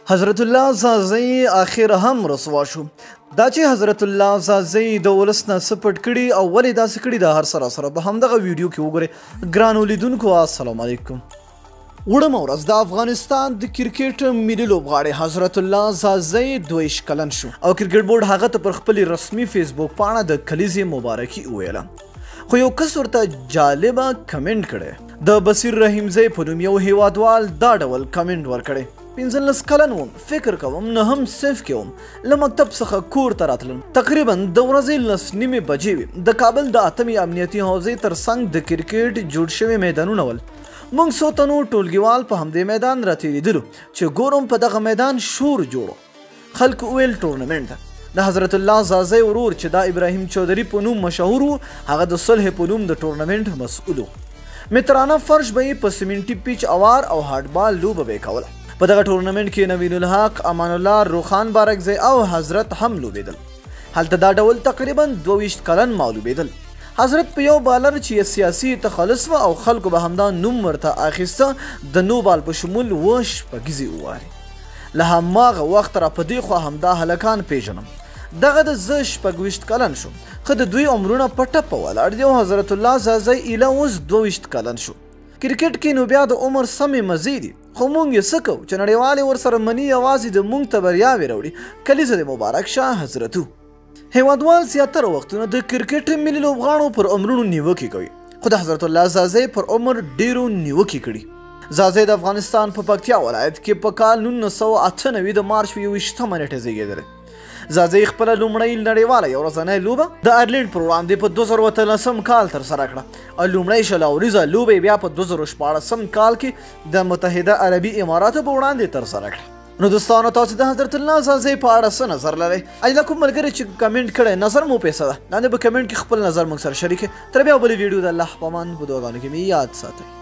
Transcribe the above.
حضرت الله ځاځی اخر هم رسوا شو. دا چې حضرت الله ځاځی د ولس نه څه پټ کړي او ولې داسې کړي، دا هر څه راسره په همدغه ویډیو کې وګورئ. ګرانو لیدونکو السلام علیکم. وړمه ورځ د افغانستان د کرکټ ملي لوبغاړی حضرت الله ځاځی 22 کلن شو او کرکټ بورډ هغه ته پر خپلې رسمي فیسبوک پاڼه د کلیزې مبارکي وویله. خو یو کس ورته جالبه کمنټ کړی. د بصیر رحیمزی په نوم یو هیوادوال دا ډول کمنټ ورکړی: 15 کلن وم، فکر کوم نهم صنف کې وم، له مکتب څخه کور ته راتلم، تقریبا د ورځې 10:30 بجې وې. د کابل د اتمې امنیتي حوزې تر څنګ د کرکټ جوړ شوي میدانونه ول. موږ څو تنو ټولګیوال په همدې میدان راتېرېدلو چې ګورم په دغه میدان شور جوړو. خلکو وویل ټورنمنټ ده. د حضرت الله ځاځی ورور چې دا ابراهیم چودري په نوم مشهور و، هغه د صلح په نوم د ټورنمنټ مسؤل و. مترانه فرش به یې په سیمنټي پیچ اوار او هارډبال لوبه به یې کوله. په دغه ټورنمنټ کې نوین الحق، امان الله، روخان بارکزی او حضرت هم لوبېدل. هلته دا ډول تقریبا 22 کلن ما لوبېدل. حضرت په یو بالر چې سیاسي تخلص و او خلکو به همدا نوم ورته اخیسته، د نو بال په شمول 7 شپږیزې ووهلې. له هماغه وخت را په دې خوا همدا هلکان پیژنم. دغه د زه 26 کلن شوم، خو د دوی عمرونه په ټپه ولاړ دي او حضرت الله ځاځی ایله اوس 22 کلن شو. کرکټ کې نو بیا د عمر سمې مزې دي، خو مونږ یې څه کوو چې نړیوالې ورسره مني، یوازې د مونږ ته بریاوې راوړي. کلیزه دې مبارک شه حضرتو. هیوادوال زیاتره وختونه د کرکټ ملي لوبغاړو پر عمرونو نیوکې کوي، خو د حضرت الله ځاځی پر عمر ډیرو نیوکې کړي. ځاځی د افغانستان په پکتیا ولایت کې په کال 1998 د مارچ په 21مه نېټه زیږېدلی. ځاځی خپله لومړۍ نړیواله یو ورځنۍ لوبه د ایرلینډ پر وړاندې په 2018 کال ترسره کړه او لومړۍ 20 اوریزه لوبه یې بیا په 2016 کال کې د متحده عربي اماراتو په وړاندې ترسره کړه. نو دوستانو، تاسو د حضرت الله ځاځی په اړه څه نظر لرئ؟ ایله کوم ملګری چې کمنټ کړی، نظر مو پې څه ده؟ لاندې په کمنټ کې خپل نظر موږ سره شریک کړئ. تر بیا بلې ویډیو د الله په امان، په دعاګانو کې مې یاد ساتئ.